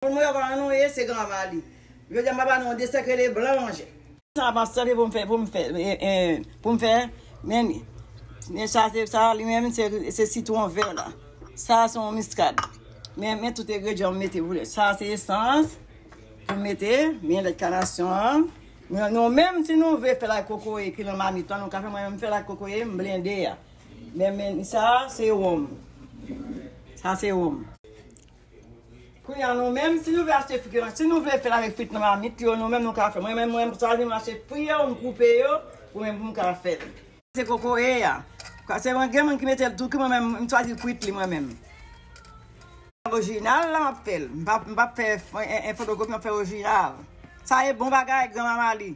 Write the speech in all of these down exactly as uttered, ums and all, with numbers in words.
Moun mwen yo pa nou ye, se granma li. Jodi a m pa ba nou yon desè ke de blan manje. Sa m ap sèvi pou m fè, pou m fè, e, e, pou m fè, men, men sa se, sa li menm se, se sitwon vè la. Sa se yon miskad. Men, men tout engredyan m mete pou li. Sa se esans pou m mete, men lèt kanasyon an. Men nou menm si nou vle fè l ak kokoye ki nan mamit lan, nou ka fè, mwen menm m fè l ak kokoye, m blende a. Men, men sa se wonm. Sa se wonm. Kounye a nou menm, si nou vle achte fri yo, si nou vle fè l avèk frit nan mamit yo, nou menm nou ka fè. Mwen menm, mwen, sa vin m achte fri yo, m koupe yo, pou mwen, pou m ka fè l. Se kokoye a. Se mwen, gen moun ki mete l tou, ki mwen menm, m chwazi kwit li mwen menm. Orijinal la, m ap fè l. M p ap, m p ap fè f-, en, en fotokopi, m ap fè orijinal. Sa e bon bagay, granmama li.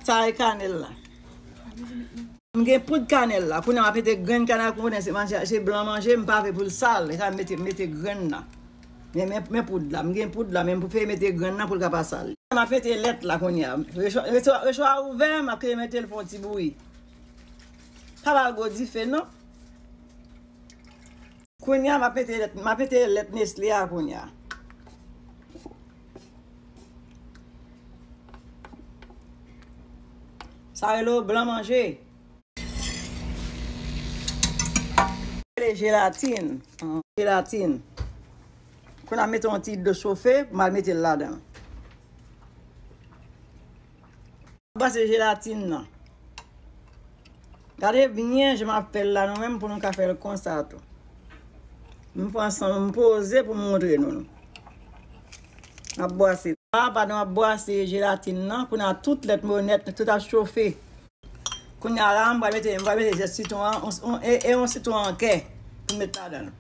Sa e kanèl la. M gen poud kanèl la. Kounye a m ap mete grenn kanèl, konnen se manje, se blan manje, m pa vle pou l sal. E sa m mete, mete grenn nan. Men, men, men poud la. M gen poud la, men m prefere mete grenn nan pou l ka pa sal. M ap mete lèt la kounye a. Rechò, rechò, rechò a ouvè, m ap mete l fè yon ti bouyi. Pa ba l gwo dife, non. Kounye a, m ap mete lèt, m ap mete lèt Nestle a kounye a. Sa rele w blan manje. Rele jelatin. Jelatin. Kounye a, mete yon ti dlo chofe, m al mete l ladan l. Brase jelatin nan. Gade byen jan m ap fè l la, nou menm pou nou ka fè l konsa tou. M pran san m poze pou m montre nou. M ap brase. A, pandan m ap brase jelatin nan, kounye a tout lèt mwen yo nèt, tout ap chofe. Kounye a la, m pral mete, m pral mete zès sitwon an, on, on, e, e yon sitwon an kè pou m met ladan l.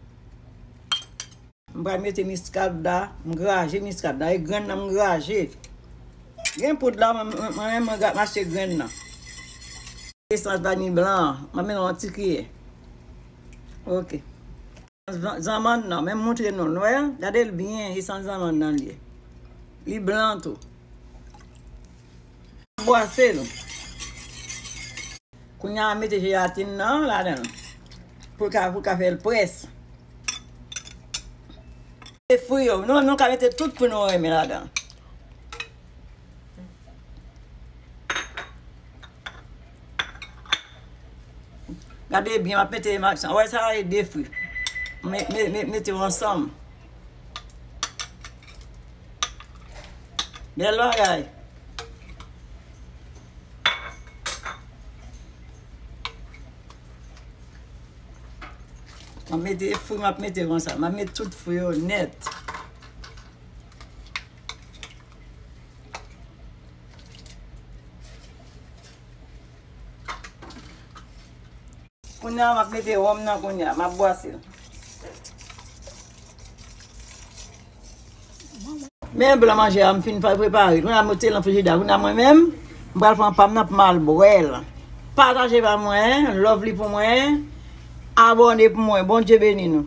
M pral mete miskad la, m graje miskad la, e grenn nan m graje. Gen poud la, mwen, mwen, mwen, mwen gra-, m achte grenn nan. Esans vaniy blan an, mwen mete yon ti kiyè. Ok. Zan-, zanmann nan, men m montre nou l, wè, gade l byen, esans zanmann nan li ye. Li blan tou. Bwase l. Kounye a, mete jelatin nan ladan l. Pou l ka, pou l ka fè l près. E fri yo. Nou, nou ka mete tout fri nou renmen ladan. Gade byen, m ap mete, m ap, wè sa e de fri. Me-, me-, me-, mete yo ansanm. Bèl bagay. M ap mete fri, m ap mete konsa. M ap met tout fri yo nèt. Kounye a, m ap mete wonm nan kounye a, m ap bwase l. Men blan manje a, m fin fè prepare. Kounye a, m mete l nan frijida. Kounye a, mwen menm, m pral pran pa m nan pou m al bwè l. Pataje pa mwen, love li pou mwen, abòne pou mwen. Bondye beni nou.